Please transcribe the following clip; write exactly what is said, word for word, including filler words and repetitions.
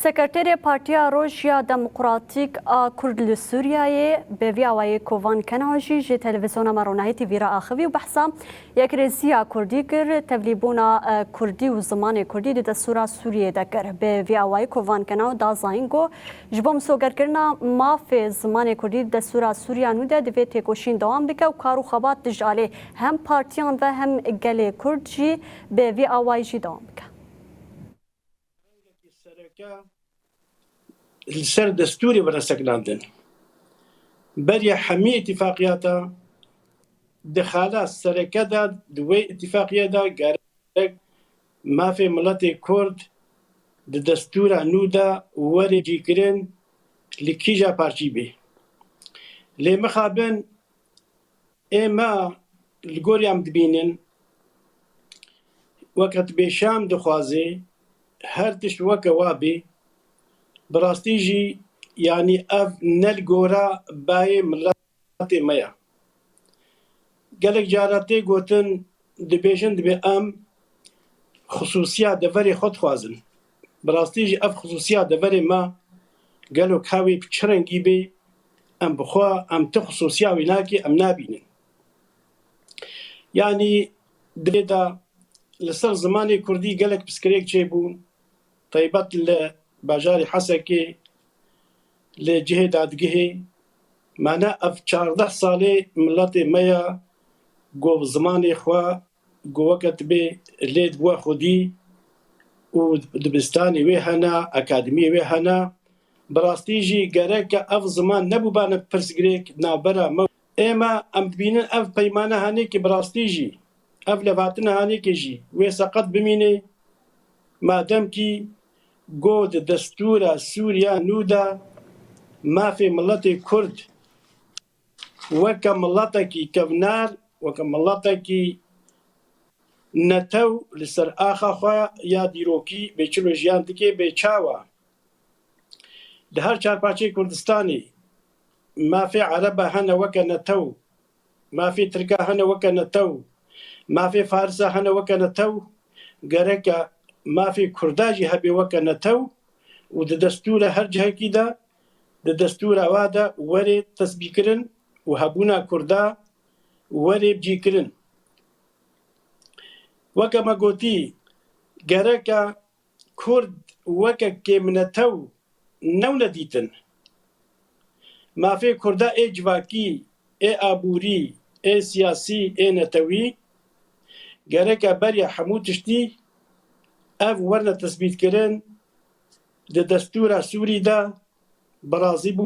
Sekreterê Partiya Roj ya Demokratîk a Kurd li Sûriyeyê bi vî awayî Kovan Kenaw jî ji televîzyona me Ronahî T V re axivî û behsa yekrêziya Kurdî kir, tevlîbûna, e, Kurdî û zimanê Kurdî di destûra Sûriyê de kir. Bi vî awayî Kovan Kenaw da zayîn ku ji bo misogerkirina mafê zimanê Kurdî di destûra Sûriya nû de divê têkoşîn dewam bike û kar û xebat dijî alê hem partiyan ve hem gelê Kurd jî bi vî awayî jî dewam bike. Sereke li ser destûrê bire sekinandin. Beriya hemî îtîfaqiyata di xala sereke de, di wê îtîfaqiyê de gerek mafê miletê Kurd di destûra nû de were cîkirin, li kîja parçî bê. Lê mixabin ê me li gor em dibînin, weke dibê Şam dixwaze her tişt weke wa bê, bi rastî jî, yanî ev ne li gora bayê miletê me ye. Gelek cara tê gotin, dibêjin dibê em xisûsiya deverê xwe dixwazin. Bi rastî jî ev xisûsiya deverê me gelo ka wê bi çi rengî bê, em bi xwe, em ti xisûsiya wê nakê, em nabînin. Yanî di vê de li ser zimanê kurdî gelek pirsgirêk çêbû, taybet li bajarê Hesekê, li cihê dadgehê, mane ev çardeh salê miletê me ye ku bi zimanê xwe ku weke dibê lê dibe xwedî û dibistanê wê hene, akademiyê wê hene. Bi rastî jî gereke ev ziman nebûbane pirsgirêk navbera me. Ê me, em dibînin ev peymane hanê ki bi rastî jî, ev levhatina hanê ki jî wê seqet bimîne, madem ki go di destûra Sûriya nû de mafê miletê Kurd weke miletekî kevnar, weke miletekî netew li ser axa xwe ya dîrokî bê çilo jiyan dike, bê çawa? Di her çar parçeyê Kurdistanê mafê Ereba hene weke netew, mafê Tirka hene weke netew, mafê Farisa hene weke netew, gereke mafê Kurda jî hebe weke netew û di destûra her cihekî de, di destûra wa de were tesbîkirin û hebûna Kurda were bicîkirin. Weke me gotî, gereke Kurd weke kêmnetew newne dîtin. Mafê Kurda ê civakî, ê aborî, ê siyasî, ê netewî gereke beriya hemû tiştî ev werne tesbîtkirin di destûra Sûrî de bi razîbûn